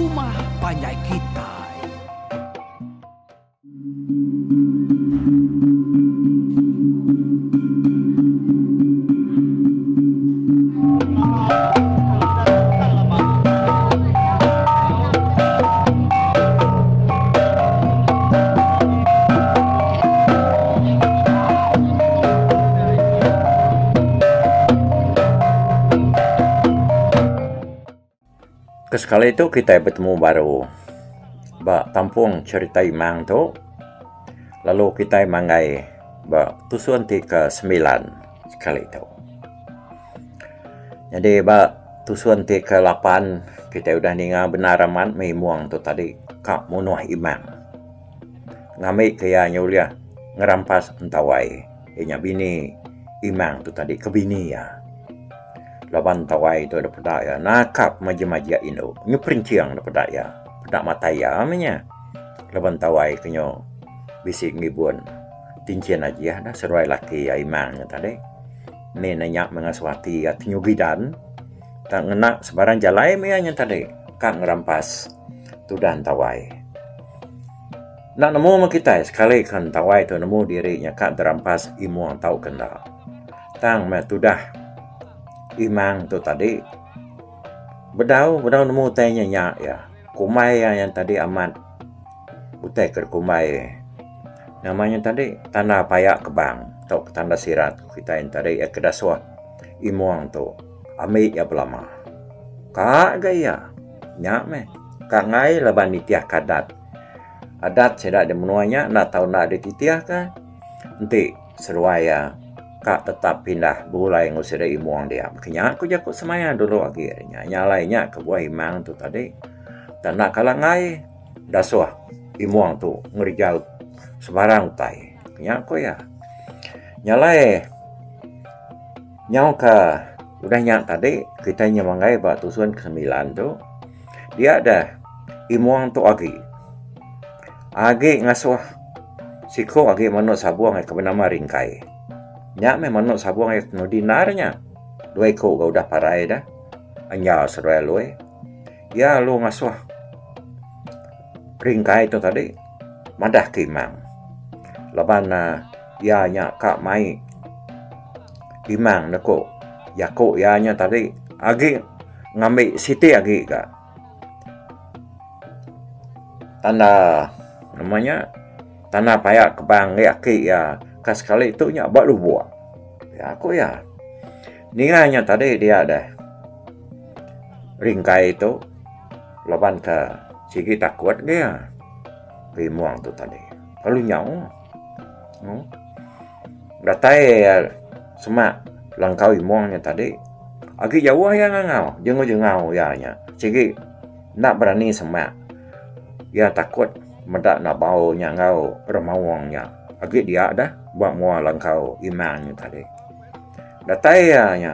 rumah panjai kitai. Ke sekali tu kitai betemu baru ba tampung cherita imang tu lalu kitai manggai ba tusun ti ke semilan sekali tu. Nyadi ba tusun ti ke lapan kitai udah ninga bendar amat meh imung tu tadi ka munuh imang. Ngambi ke iya nyulih ngerampas entawai iya nya bini imang tu tadi ke bini iya. Laban tawai tu da peda iya nakap majik-majik indu. Nyu perinching da peda iya. Peda mata iya meh nya. Laban tawai ke nyu bisi ngibun tinchin ajih da seduai laki iya imang nya tadi. Ni ne nya meh ngasuh ati iya ti nyu gidan tak ngena sebarang jalai meh iya nya tadi ka ngerampas tudan tawai. Enda nemu meh kitai sekali ke tawai tu nemu diri nya ka derampas imung tauka enda. Tang meh tudah imang tu tadi bedau bedau nemu utai nya nya iya. Kumbai iya yang tadi amat utai ke kumbai nama nya tadi tanda paya kebang tauka tanda sirat kitai nya tadi ke dasuh imong tu ambi iya belama. Ka ga iya nya meh ka enggai laban nitih ka adat. Adat sida da menua nya enda tau enda dititih ka enti Seduai iya ka tetap pindah begulai enggau sida imong dia. Baka nya ku jaku semaya dulu agi ari nya. Nya alai nya kebuah imang tu tadi tak enda kala enggai dasuh imong tu ngereja sebarang utai. Nya ku iya. Nya alai nyau ka udah nya tadi kitai nyemanggai ba tusun ke semilan tu dia deh imong tu agi. Agi ngasuh siku agi manuk sabung ke benama Ringkai. Nya meh manuk sabung iya ke nudi endar nya. Dua iku ga udah parai dah. Anya seduai alui. Iya lalu ngasuh Ringkai tu tadi madah ke imang laban ne iya nya ka mai imang ne ku jaku iya nya tadi agi ngambi siti agi ga. Tanda nama nya tanda paya kebang agi aki iya ka sekali tu nya ba lubok. Pia ku iya. Ninga nya tadi dia deh ringkai tu laban ka sigi takut ge iya rimong tu tadi lalu nyau uhh datai semak langkau imong nya tadi agi jauh iya ngangau jengau jengau iya nya sigi. Enda berani semak. Iya takut meda nabau nya enggau remaung nya. Agi dia dah ba mua langkau imang nya tadi. Datai iya nya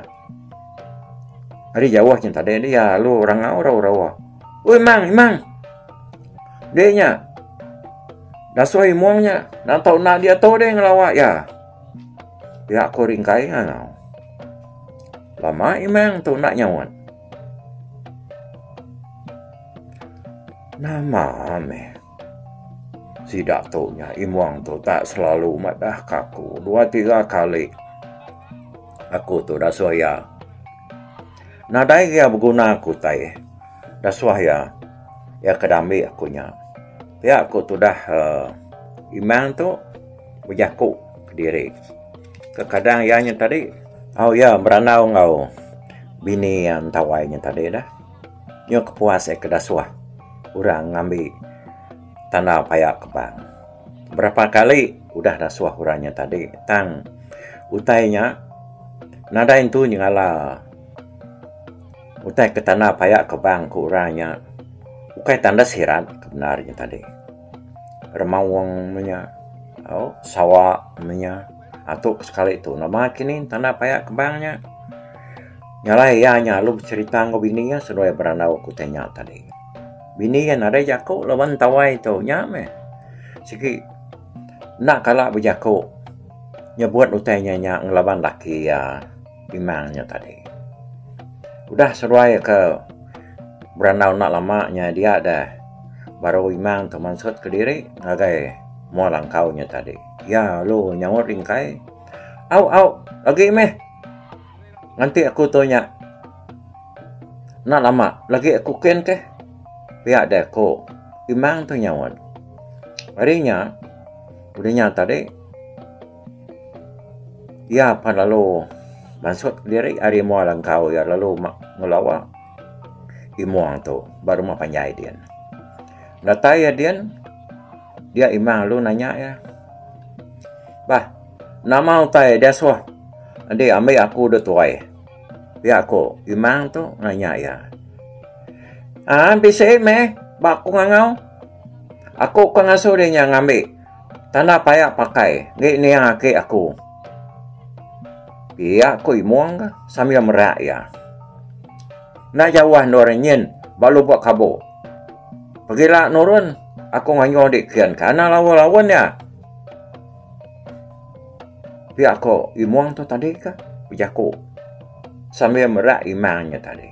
ari jauh nya tadi iya lalu rangau rauh-rauh. Oi imang imang. Deh nya dasuh imong nya nantau enda diatu deh ngelawa iya. Pia ku ringkai ngangau. Lama imang tu enda nyaut. Nama meh sida tu nya imong tu tak selalu madah ka aku dua tiga kali aku tu dasuh iya. Nadai iya beguna ku utai dasuh iya, iya ke dambi aku nya. Pia ku tudah uhh imang tu bejaku kediri. Kekadang iya nya tadi au iya berandau enggau bini iya entawai nya tadi dah. Nyau kepuas iya ke dasuh orang ngambi tanda paya kebang. Berapa kali udah dasuh orang nya tadi tang utai nya nadai entu nyengala utai ke tanda paya kebang ku orang nya ukai tanda sirat ke bendar nya tadi. Remaung meh nya au sawa meh nya. Atuk sekali tu nama kini tanda paya kebang nya. Nyalai iya nya lalu becerita enggau bini iya seduai berandau ku utai nya tadi. Bini iya nadai jaku laban tawai tu nya meh sigi enda kala bejaku nyebut utai nya nya ngelaban laki iya imang nya tadi. Udah seduai ke. Berandau enda lama nya dia deh baru Imang tu mansut kediri ngagai mua langkau nya tadi. Iya lalu nyaut Ringkai, Au au agi meh nganti aku tu nya. Enda lama lagi aku kin keh. Pia deh ku Imang tu nyaut. Ari nya udah nya tadi iya pan lalu mansut diri ari mua langkau iya lalu ngelawa Imong tu ba rumah panjai din. Datai iya din dia Imang lalu nanya iya. Bah nama utai diasuh enti ambi aku da tuai. Pia ku Imang tu nanya iya. Aa bisi meh ba aku ngangau. Aku ke ngasuh deh nya ngambi tanda paya pakai ngi niang aki aku. Pia ku Imong ka sambil merak iya. Enda jauh endur nyin ba lubok kabu. Pegila nurun aku ngayuh di kin ka anang laun-laun iya. Pia ko Imong tu tadi ka bejaku sambil merak imang nya tadi.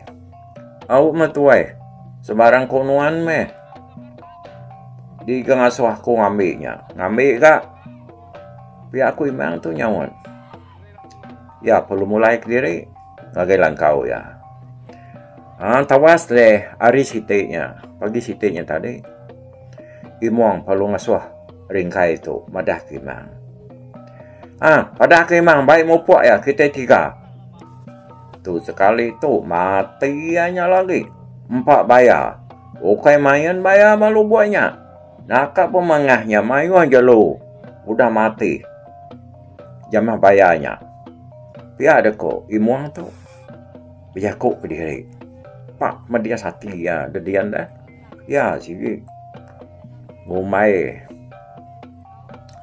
Au meh tuai sebarang ko nuan meh diga ngasuh aku ngambi nya. Ngambi ga pia ko imang tu nyaut. Iya perlu mulai kediri ngagai langkau iya. Aaa tawas deh hari siti nya pagi siti nya tadi Imong perlu ngasuh ringkai tu madah ke imang. Aa padah ke imang bai mupuk iya kitai tiga. Tu sekali tu mati iya nya lagi empa baya ukai main baya ba lubok nya. Naka pemangah nya mayuh jelu udah mati jamah baya nya. Pia deh ko Imong tu bejaku kediri pak medis ati iya dedian deh. Iya sigi ngumbai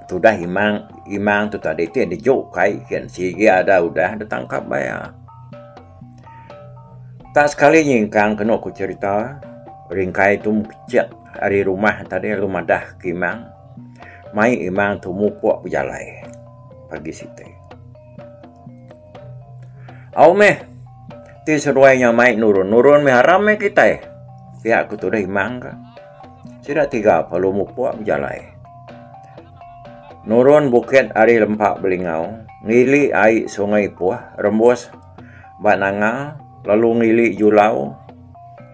tudah imang imang tu tadi ti diju kai kin sigi ada udah ditangkap baya. Tak sekali nyingkang kenu ku cherita ringkai tu mekecit ari rumah tadi lalu madah ke imang mai imang tu mupuk bejalai pagi siti. Au meh ti seduai nya mai nurun nurun meh aram meh kitai pia ku tudah imang ka. Sida tiga perlu mupuk bejalai. Nurun bukit ari lempa Belingau ngili ai Sungai Ipuh rembus ba nanga lalu ngili Julau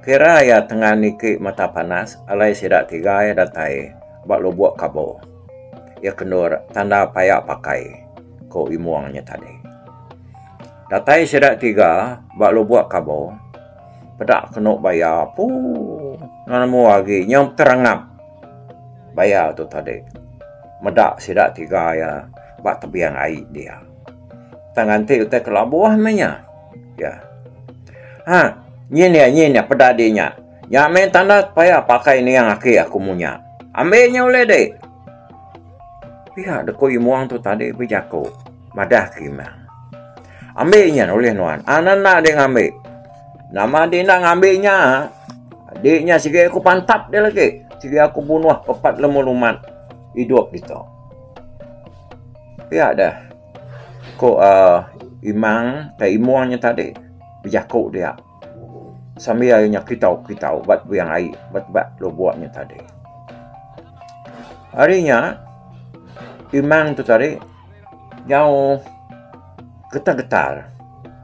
kira iya tengan niki mata panas alai sida tiga iya datai ba Lubok Kabo iya ke endur tanda paya pakai. Ko Imong nya tadi. Datai sida tiga ba Lubok Kabo peda kenu baya puu nemu agi nyau terangap baya tu tadi meda sida tiga iya ba tebing ai dia. Tang nganti utai ke labuh meh nya. Ya. Ha nyin iya nyin iya peda di nya. Nya meh tanda paya pakai niang aki aku munya. Ambi nya ulih dik. Pia deka Imong tu tadi bejaku madah ke Imang. Ambi nya ulih nuan. Anan enda dek ngambi. Nama dek enda ngambi nya dek nya sigi aku pantap dek lagi. Sigi aku bunuh pepat lemu lumat idup ditu. Pia deh ko uhh Imang tai Imong nya tadi bejaku dia sambil iya kitau-kitau ba tebing ai ba tebak lubok nya tadi. Ari nya, Imang tu tadi nyau getar-getar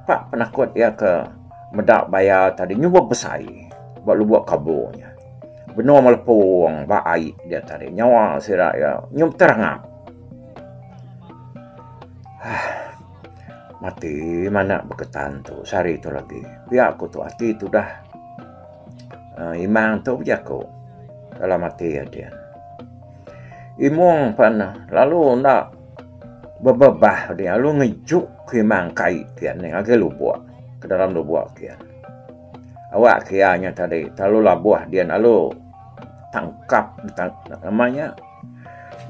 pak penakut iya ke meda baya tadi nyuba besai ba lubok kabo nya. Benung melepung ba ai dia tadi nyawa sida iya nyau terangap. Aaa mati manak beketan tu sehari tu lagi pia ku tu ati tudah. Imang tu bejaku dalam ati iya din. Imong pan lalu enda bebebah dia lalu ngejuk ke imang kai kian ngagai lubok ke dalam lubok kian. Awak ke iya nya tadi terlalu labuh din lalu tangkap nama nya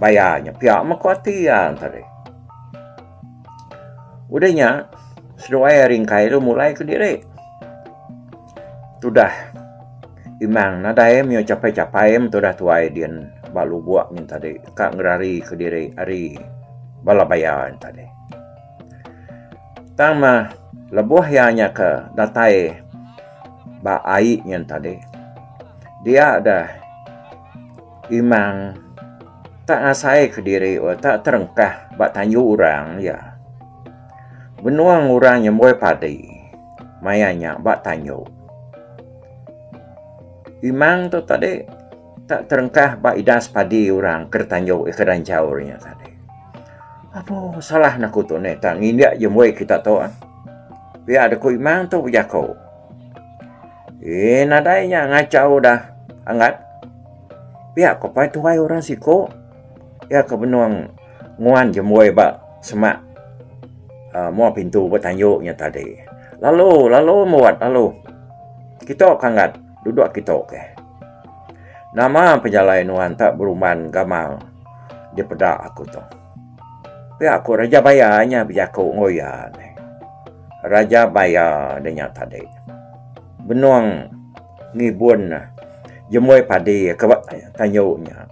baya nya pia meh ku ati iya tadi. Udah nya seduai ringkai tu mulai kediri. Tudah Imang nadai mih chapai-chapai meh tudah tuai din ba lubok nyin tadi ka ngerari kediri ari bala baya nyin tadi. Tang meh lebuh iya nya ke datai. Ba ai nyen tadi. Dia deh Imang tak ngasai kediri tak terengkah ba tanju orang iya. Benung orang nyembui padi maya nya ba tanju. Imang tu tadi tak terengkah ba idas padi orang ke tanju ke danjau nya tadi. Apo salah ne aku tu neh tak ngindik jembui kita tu. Pia da ku Imang tu bejaku. Eee nadai nya ngachau dah anggat. Pia ko pai tuai orang siku iya ke benung nguan jembui ba semak uhh mua pintu ba tanju nya tadi. Lalu lalu mbuat lalu. Kito ke anggat duduk kito ke. Nama pejalai nuan tak berumban gamal dipeda aku tu. Pia ku Raja Baya nya bejaku enggau iya neh. Raja Baya da nya tadi benung ngibun jembui padi ke ba tanju nya.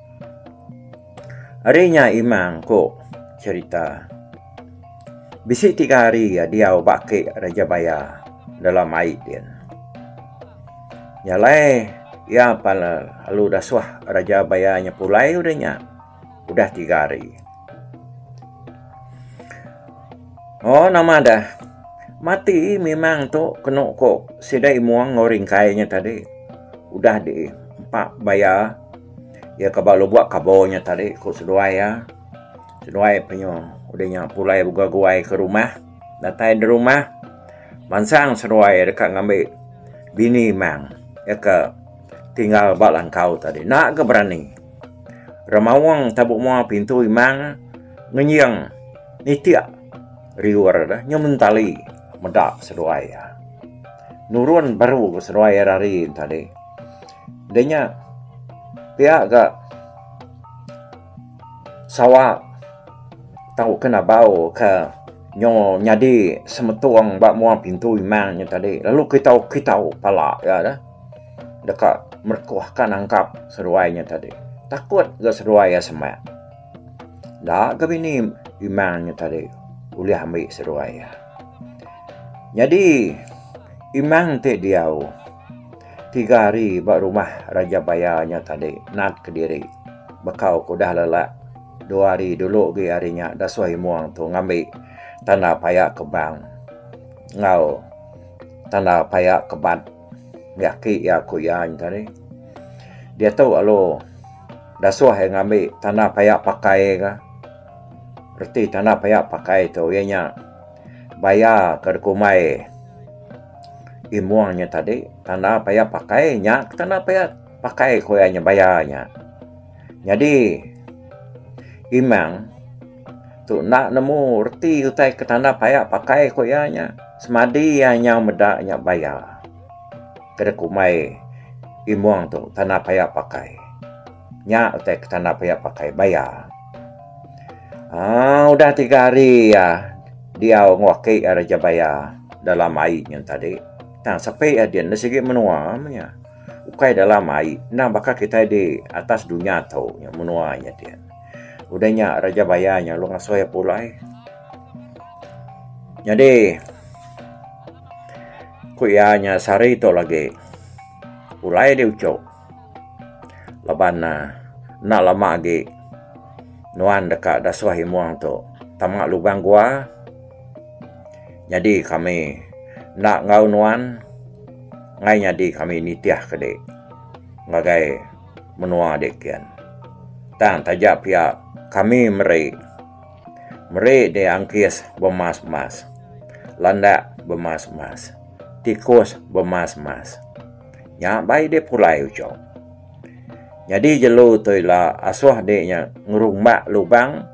Ari nya imang ku cherita bisi tiga hari iya diau ba ake Raja Baya dalam ai din. Nya alai iya pan lalu dasuh Raja Baya nya pulai udah nya. Udah tiga hari. Oh nama deh. Mati memang tu kenu ko sida imong enggau ringkai nya tadi. Udah di empa baya iya ke ba lubok kabo nya tadi ku seduai iya. Seduai penyu udah nya pulai beguai-guai ke rumah. Datai di rumah mansang seduai deka ngambi bini imang iya ke tinggal ba langkau tadi. Enda ga berani. Remaung tabu mua pintu imang ngenying nitik riur deh nyau mentali meda seduai iya. Nurun baru seduai iya rari tadi. Udah nya pia ga sawa tauka nabau ke nyau nyadi semetung ba mua pintu imang nya tadi lalu kitau kitau pala iya deh. Deka merekuh ka nangkap seduai nya tadi. Takut ga seduai iya semak. Enda ga bini Imang nya tadi ulih ambi seduai iya. Nyadi Imang ti diau tiga hari ba rumah Raja Baya nya tadi nat kediri bekau ke udah lelak dua hari dulu agi hari nya dasuh Imong tu ngambi tanda paya kebang enggau tanda paya kebat. Aki iya ku iya nya tadi. Diatu lalu dasuh iya ngambi tanda paya pakai ka. Reti tanda paya pakai tu iya nya baya ke dikumbai imong nya tadi tanda paya pakai nya tanda paya pakai ku iya nya baya nya. Nyadi imang tu enda nemu reti utai ke tanda paya pakai ku iya nya. Semadi iya nyau meda nya baya ke dek kumbai Imong tu tanda paya pakai. Nya utai ke tanda paya pakai baya. Aaa udah tiga hari iya diau enggau aki iya Raja Baya dalam ai nyen tadi. Tang sepi iya din ne sigi menua meh iya. Ukai dalam ai endang baka kitai di atas dunya tu menua nya din. Udah nya Raja Baya nya lalu ngasuh iya pulai. Nyadi ku iya nya sehari tu lagi pulai deh uchu laban ne enda lama agi nuan deka dasuh imong tu tama lubang gua. Nyadi kami enda enggau nuan enggai nyadi kami nitih ke dek ngagai menua dek kian. Tang taja pia kami meri. Meri deh angkis bemas-mas, landak bemas-mas, tikus bemas-mas. Nya bai deh pulai uchu. Nyadi jelu tu ila asuh deh nya ngerumbak lubang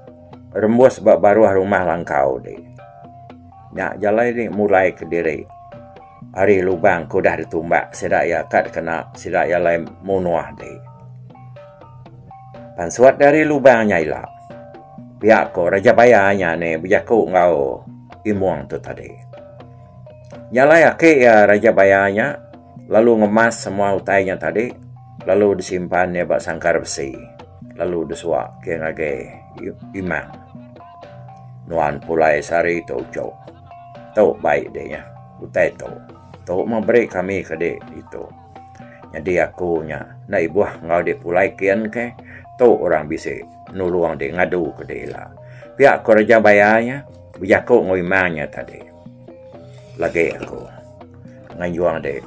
rembus ba baruh rumah langkau deh. Nya jalai deh mulai kediri ari lubang ke udah ditumbak sida iya ka dikena sida iya alai munuh deh. Pansut ari lubang nya ila. Pia ko Raja Baya nya nih bejaku enggau Imong tu tadi. Nya alai aki iya Raja Baya nya lalu ngemas semua utai nya tadi lalu disimpan iya ba sangkar besi lalu disua ke ngagai Imang. Nuan pulai sehari tu uchu. Tu bai deh nya utai tu. Tu meh beri kami ke dik ditu. Nyadi aku nya enda ibuh enggau dik pulai kin ke tu orang bisi nulung dik ngadu ke dik ila. Pia ku Raja Baya nya bejaku enggau imang nya tadi. Lagi aku nganjung dik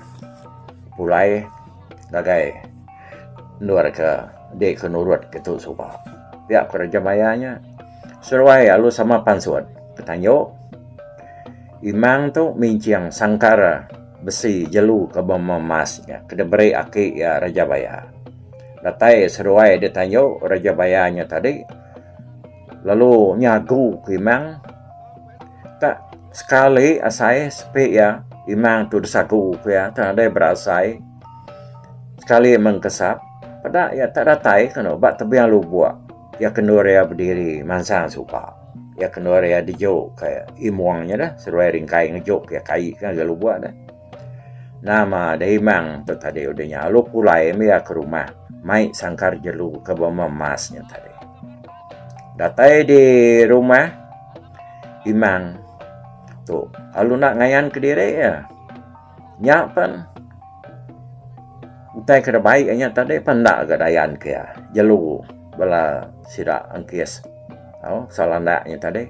pulai ngagai endur ke dik ke nurut ke tu suba. Pia ku Raja Baya nya seruai lalu sama pansut ke tanju. Imang tu minching sangkar besi jelu ke bememas nya ke diberi aki iya Raja Baya. Datai seduai ditanju Raja Baya nya tadi lalu nyagu ke imang tak sekali asai sepi iya imang tu disagu ke iya tang nadai berasai sekali mengkesap peda iya tak datai kenu ba tebing lubok. Iya ke endur iya bediri mansang suba. Iya ke endur iya diju ke imung nya deh seduai ringkai ngeju ke iya kai ke ngagai lubok deh. Nama deh imang tu tadi udah nya lalu pulai meh iya ke rumah mai sangkar jelu ke bememas nya tadi. Datai di rumah imang tu lalu enda ngayan kediri iya. Nya pen utai ke dibai inya tadi pen enda ga dayan ke iya jelu bala sida angkis au salandak nya tadi.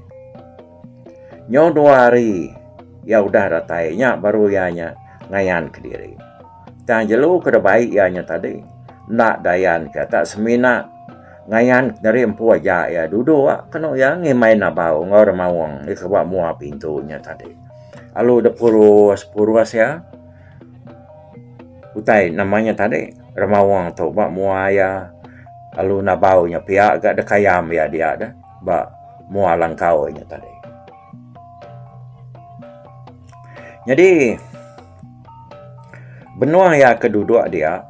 Nyau dua hari iya udah datai nya baru iya nya ngayan kediri. Tang jelu ke dibai iya nya tadi enda dayan ke tak semina ngayan diri empu aja iya duduk kenu iya ngimbai nabau enggau remaung deka ba mua pintu nya tadi. Lalu dep purus purus iya utai nama nya tadi remaung tu ba mua iya lalu nabau nya pia ga dek ayam iya dia deh ba mua langkau nya tadi. Nyadi benung iya ke duduk dia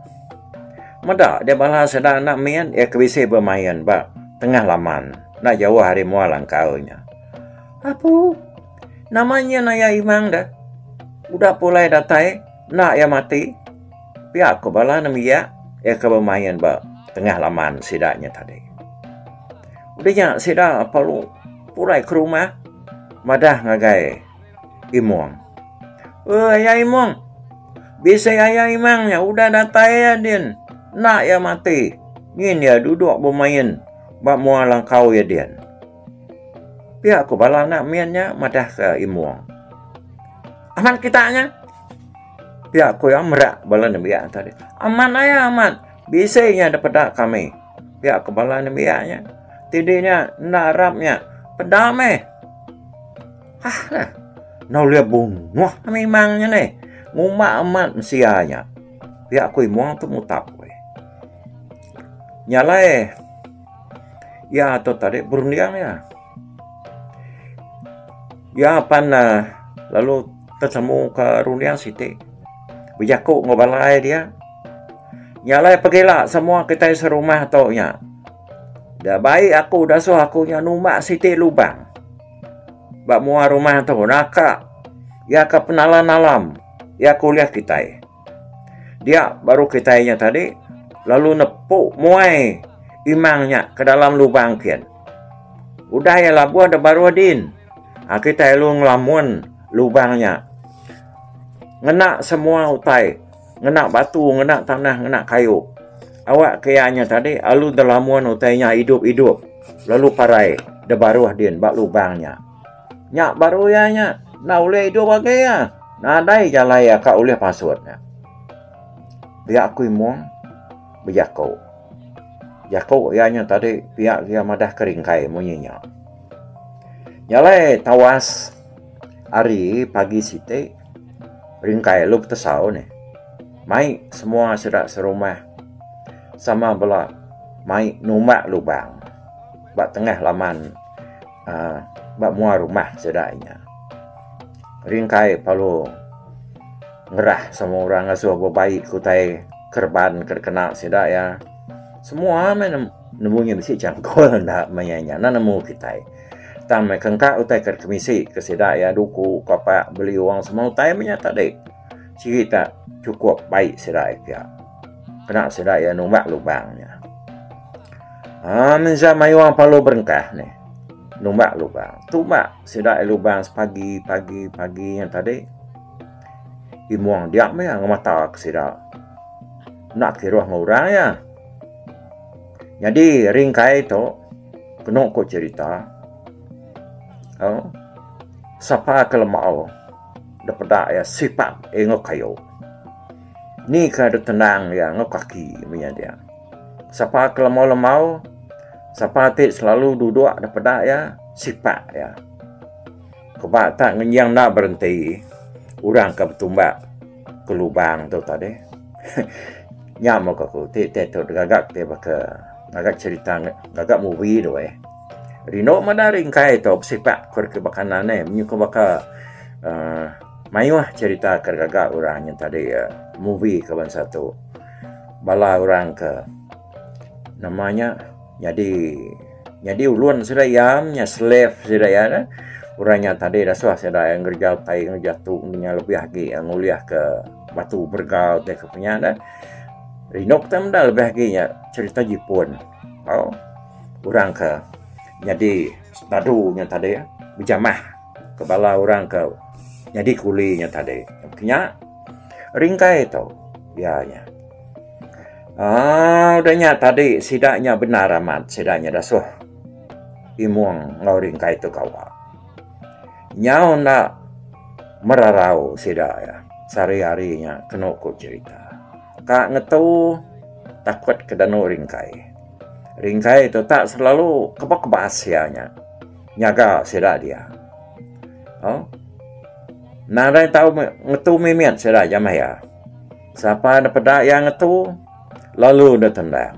meda dia bala sida anak mit iya ke bisi bemain ba tengah laman enda jauh ari mua langkau nya. Apu. Nama nyin aya imang deh. Udah pulai datai enda iya mati. Pia ko bala nembiak iya ke bemain ba tengah laman sida nya tadi. Udah nya sida perlu pulai ke rumah madah ngagai Imong. Oi aya Imong. Bisi aya imang nya udah datai iya din. Enda iya mati. Nyin iya duduk bemain ba mua langkau iya din. Pia ku bala anak min nya madahka Imong. Amat kita nya? Pia ku iya merak bala nembiak tadi. Amat aya amat. Bisi nya dipeda kami. Pia ku bala nembiak nya. Ti di nya enda arap nya. Peda meh. Hah lah. Enda ulih bunuh kami imang nya neh. Ngumba amat mensia nya. Pia ku Imong tu mutap. Nya alai. Iya tu tadi berunding iya. Iya pan ne lalu tetemu ke runding siti bejaku enggau bala ai dia. Nya alai pegila semua kitai serumah tu nya. Da bai aku dasuh aku nya numbak siti lubang ba mua rumah tu naka iya ke penalan alam iya ke ulih kitai. Dia baru kitai nya tadi lalu nepu muai imang nya ke dalam lubang kin. Udah iya labuh da baruh din, ha kitai lalu ngelamun lubang nya ngena semua utai, ngena batu, ngena tanah, ngena kayu. Awak ke iya nya tadi lalu delamun utai nya idup-idup lalu parai da baruh din ba lubang nya. Nya baru iya nya enda ulih idup agi iya. Nadai jalai iya ka ulih pasut nya. Pia ku Imong bejaku. Jaku iya nya tadi pia iya madah ke ringkai munyi nya. Nya alai tawas hari pagi siti ringkai lalu betesau nih. Mai semua sida serumah sama bela mai numbak lubang ba tengah laman. uhh ba mua rumah sida inya. Ringkai perlu ngerah semua orang ngasuh bebai ke utai kereban ke dikena sida iya. Semua meh nemu nya bisi changkul enda maya nya enda nemu kitai. Tang meh kengka utai ke kemisi ke sida iya duku kapak beliung semua utai meh nya tadi. Sigi ta chukup bai sida iya pia. Kena sida iya numbak lubang nya. Haa mensia mayuh perlu berengkah nih numbak lubang. Tumbak sida lubang sepagi pagi pagi nya tadi. Imong dia meh ngemata ke sida. Enda kiruh enggau orang iya. Nyadi ringkai tu kenu ku cherita au sapa ke lembau da peda iya sipak iya enggau kayu. Ni ka da tenang iya enggau kaki mih dia. Sapa ke lembau-lembau sapa ti selalu duduk da peda iya sipak iya. Keba tak ngenyang enda berenti orang ke betumbak ke lubang tu tadi. Nya meh ku ti ti tu gaga ti baka ngaga cerita ngaga movie tu eh. Rindu meda ringkai tu besipak ku ke baka kanan eh menyuku baka uhh mayuh cerita ke gaga orang nya tadi movie ke bansa tu. Bala orang ke nama nya nyadi. Nyadi ulun sida iya nya slave sida iya ne orang nya tadi dasuh sida iya ngereja utai ngereja tu nya lebih agi ngulih ke batu berega utai ke pinya ne. Rindu kita meda lebih agi nya cerita jipun au orang ke nyadi dadu nya tadi bejamah ke bala orang ke nyadi kuli nya tadi. Nya ringkai tu iya nya. Aaa udah nya tadi sida nya bendar amat sida nya dasuh Imong enggau Ringkai tu gawa. Nyau enda merarau sida iya sehari hari nya kenu ku cherita. Ka ngetu takut ke danu Ringkai. Ringkai tu tak selalu kebas-kebas iya nya nyaga sida dia. Au nadai tau ngetu mimit sida jamah iya. Sapa ne peda iya ngetu lalu ne tendang.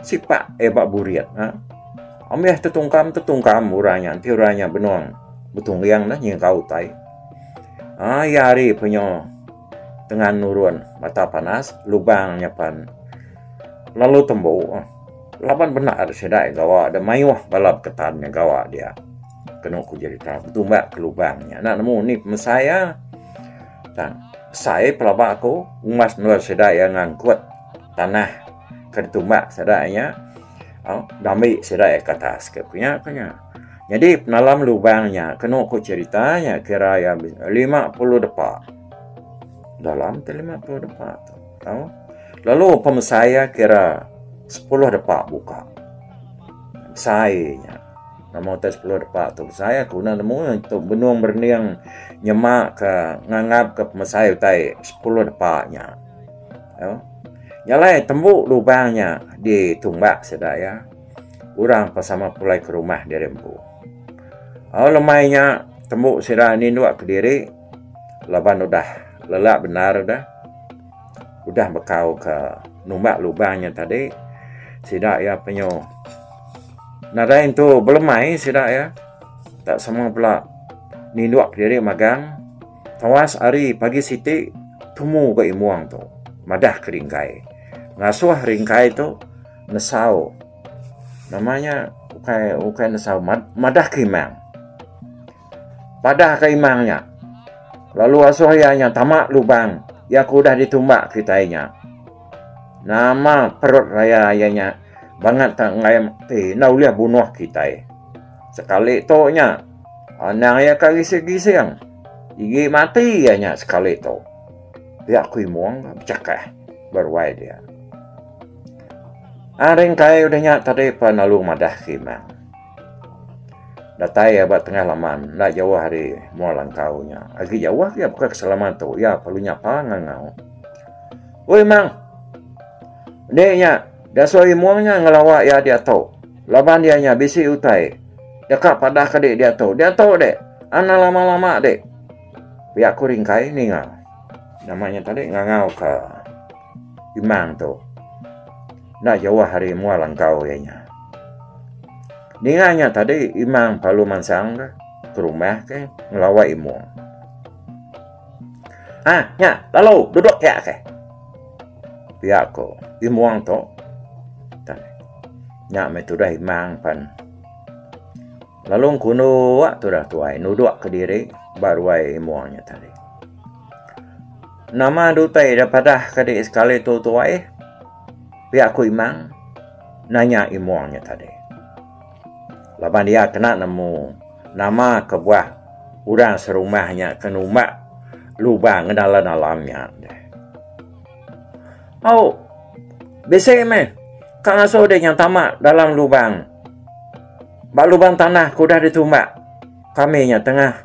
Sipak iya ba burit ne. Ambih tetungkam tetungkam orang nya enti orang nya benung betungging ne nyingkau utai. Aaa iya hari penyo tengan nurun mata panas lubang nya pan lalu tembu laban bendar sida gawa da mayuh bala beketan nya gawa dia. Kenu ku jerita betumbak ke lubang nya enda nemu ni pemesai iya. Tang besai pelaba aku umbas endur sida iya ngangkut tanah ke ditumbak sida nya au dambi sida iya ke atas ke ku nya ku nya. Nyadi penalam lubang nya kenu ku cherita nya kira iya 50 depa. Dalam ti 50 depa tu au lalu pemesai iya kira sepuluh depa buka. Besai nya. Nama utai sepuluh depa tu besai aku enda nemu tu benung berening nyema ka nganggap ka pemesai utai sepuluh depa nya. Nya alai tembu lubang nya ditumbak sida iya orang pa sama pulai ke rumah diri empu. Au lemai nya tembu sida ninduk kediri laban udah lelak bendar deh. Udah bekau ke numbak lubang nya tadi sida iya penyu nadai entu belemai sida iya tak sama bela ninduk kediri magang tawas ari pagi siti tumu ga imong tu madah ke ringkai ngasuh ringkai tu nesau nama nya ukai ukai nesau madah ke imang. Padah ka imang nya, lalu asuh iya nya tama lubang iya ke udah ditumbak kitai nya. Nama perut raya iya nya bangat tak enggai mati enda ulih bunuh kitai. Sekali tu nya, anang iya ka gising-gising, igi mati iya nya sekali tu. Pia ku Imong bechakah ba ruai dia. Aring kai udah nya tadi pan lalu madah ke imang. Datai iya ba tengah laman enda jauh ari mua langkau nya. Agi jauh agi bukai ke selaman tu iya perlu nyapa ngangau. Oi mang. Indi nya diasuh Imong nya ngelawa iya diatu laban iya nya bisi utai deka padah ke dik diatu. Diatu dik anang lama-lama dik. Pia ku Ringkai ninga nama nya tadi ngangau ka Imang tu. Enda jauh ari mua langkau iya nya. Ninga nya tadi Imang perlu mansang ke ke rumah ke ngelawa Imong. Ha nya lalu duduk pia ke. Pia ko Imong tu. Nya meh tudah Imang pan lalu engkunu tudah tuai nuduk kediri ba ruai Imong nya tadi. Nama dutai da padah ka diri sekali tu tuai pia ku Imang nanya Imong nya tadi. Laban iya kena nemu nama kebuah orang serumah nya ke numbak. lubang ngedalam-dalam nya deh. Au bisi meh ka ngasuh deh nya tama dalam lubang. Ba lubang tanah ke udah ditumbak kami nya tengah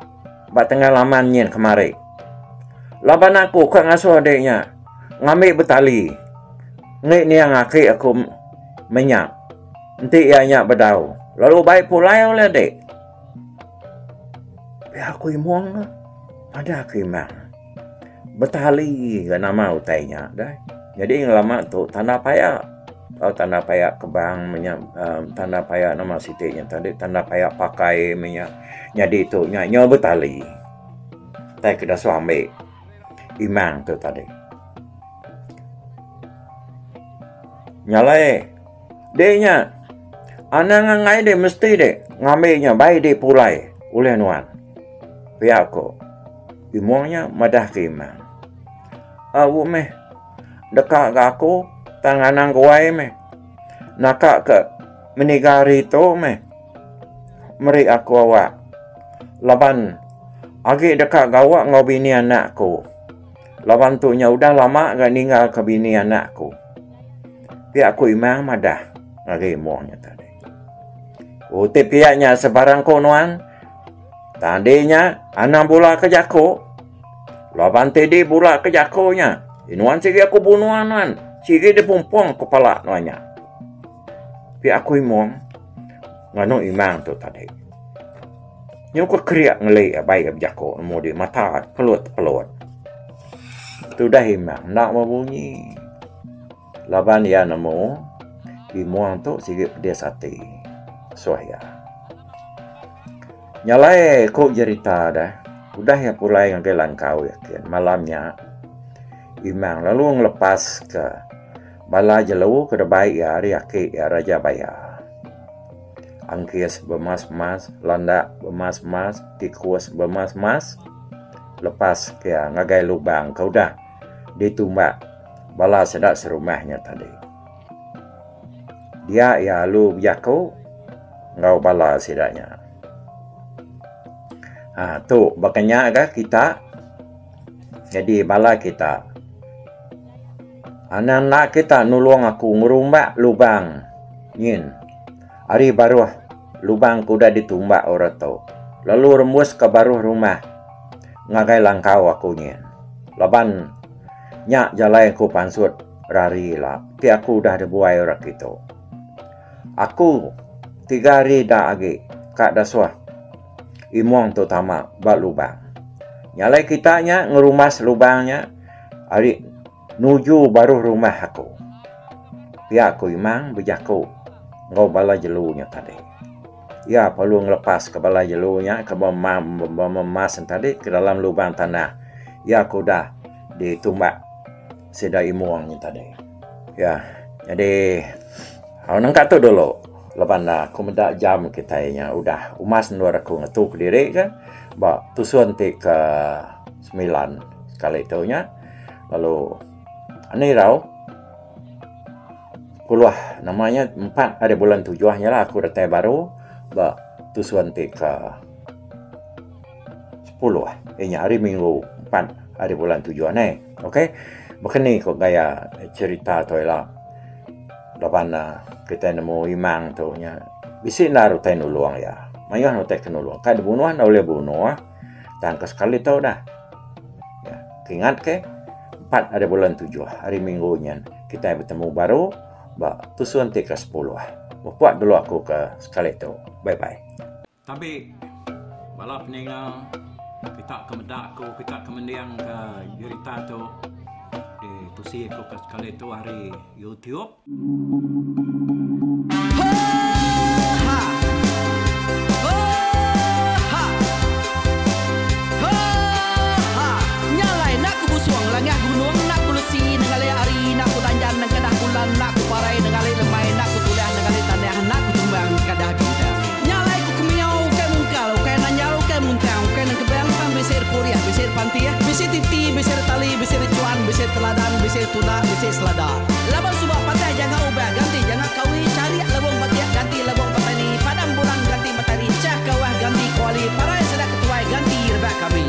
ba tengah laman nyin kemari. Laban aku ka ngasuh deh nya ngambi betali ngi niang aki aku menya enti iya nya bedau lalu bai pulai ulih deh. Pia ku Imong madah ku Imang. Betali ga nama utai nya deh. Nyadi ngelama tu tanda paya tau tanda paya kebang meh nya uhh tanda paya nama siti nya tadi tanda paya pakai meh nya. Nyadi tu nya nyau betali. Tai ke dasuh ambi imang tu tadi. Nya alai deh nya anang angai deh mesti deh ngambi nya bai deh pulai ulih nuan. Pia ko Imong nya madah ke Imang. Au meh deka ga aku tang anang guai meh. Naka ke meniga hari tu meh meri aku awak laban agi deka gawa enggau bini anak aku. Laban tu nya udah lama ga ninggal ke bini anak aku. Pia ku Imang madah ngagai Imong nya tadi. Uti pia nya sebarang ku nuan. Tang di nya anang bula ke jaku. Laban ti di bula ke jaku nya, nuan sigi aku bunuh nuan, sigi dipumpung ku pala nuan nya. Pia aku Imong nganu Imang tu tadi. Nyu ke kerik ngeli abai iya bejaku nemu di mata pelut-pelut. Tudah Imang enda bebunyi. Laban iya nemu, Imong tu sigi pedis ati suah iya. Nya alai ku jerita deh, udah iya pulai ngagai langkau iya kin malam nya, Imang lalu ngelepas ke bala jelu ke debai iya ari aki iya Raja Baya. Angkis bemas-mas, landak bemas-mas, tikus bemas-mas lepas ke iya ngagai lubang ke udah ditumbak bala sida serumah nya tadi. Dia iya alu bejaku enggau bala sida nya. Haa tu baka nya ga kita nyadi bala kita. Anang enda kita nulung aku ngerumbak lubang nyin ari baruh lubang ke udah ditumbak orang tu lalu rembus ke baruh rumah ngagai langkau aku nyin. Laban nya jalai aku pansut rari ila ti aku udah dibuai orang kitu. Aku tiga hari da agi ka dasuh imong tu tama ba lubang. Nya alai kita nya ngerumbas lubang nya ari nuju baruh rumah aku. Pia ku Imang bejaku enggau bala jelu nya tadi. Iya perlu ngelepaska bala jelu nya ke bemas tadi ke dalam lubang tanah iya ke udah ditumbak sida imong nya tadi. Ya nyadi au nengka tu dulu laban aku meda jam kitai nya udah umas endur aku ngetu kediri ke ba tusun ti ke semilan sekali tu nya lalu anih irau. Puluh nama nya empat ari bulan tujuh nya lah aku datai baru ba tusun ti ke sepuluh iya nya hari minggu empat ari bulan tujuh neh. Okay baka ni ku gaya cherita tu ila laban ne kitai nemu imang tu nya bisi enda utai nulung iya. Mayuh utai ke nulung kai dibunuh enda ulih bunuh tang ke sekali tu dah. Kingat ke empat ari bulan tujuh hari minggu nyin kitai betemu baru ba tusun ti ke sepuluh. Mupuk dulu aku ke sekali tu. Bye bye. Tabi bala peninga kita ke meda aku kita ke mending ke jerita tu ditusi aku ke sekali tu ari YouTube. Laban suba patah janga ubah ganti janga kawi charik lebong batik ganti lebong petani padam bulan ganti matari chah kawah ganti kuali parai sida ketuai ganti rebak kami.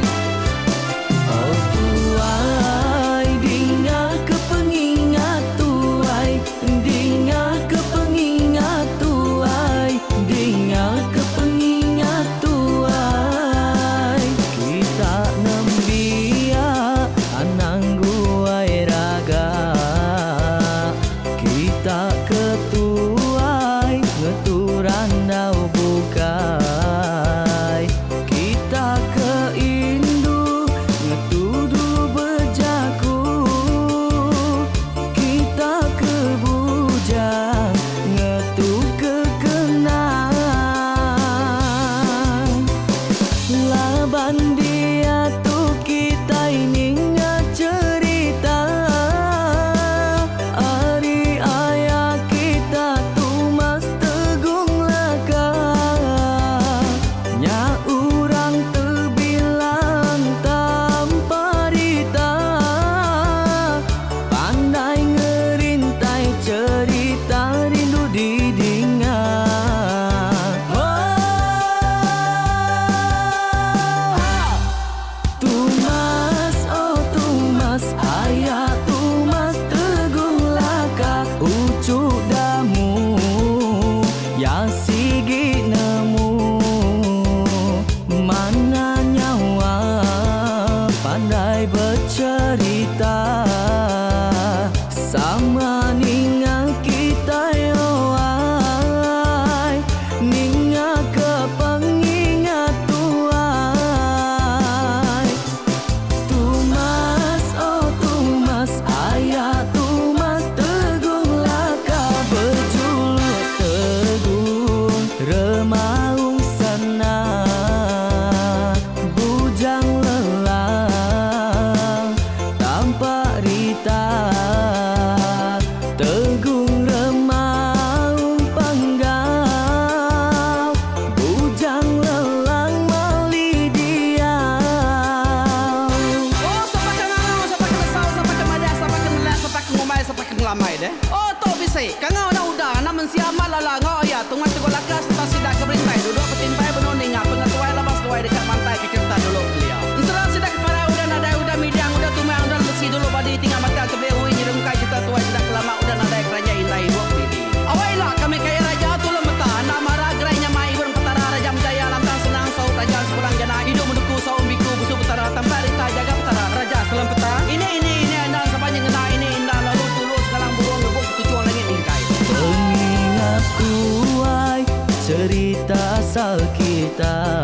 ngelambai deh. Oh tu bisi. Kangau enda udah anak mensia amat lala enggau aya tungai tegul laka sereta sida ke berintai duduk betimpai benung ninga pengetuai laban seduai deka mantai ke cherita dulu kelia. Ensera sida ke parai udah nadai udah midang udah tumang udah besi dulu badi tinggal batang tebeli ui nyerungkai cherita tuai sida ke lama udah nadai keranjai indai ibup didi. Awai ila kami kaya raja tulung meta enda mara gerai nyamai ibun petara raja menjaya lantang senang saut raja sepulang jana idup menuku saum biku busu petara tampak rita jaga petara raja selam peta ini ini ini enda saban nyengena ini inda lalu tulu sengalang burung ngebuk ketuchung langit mingkai. Pengingat ku ai cerita asal kita.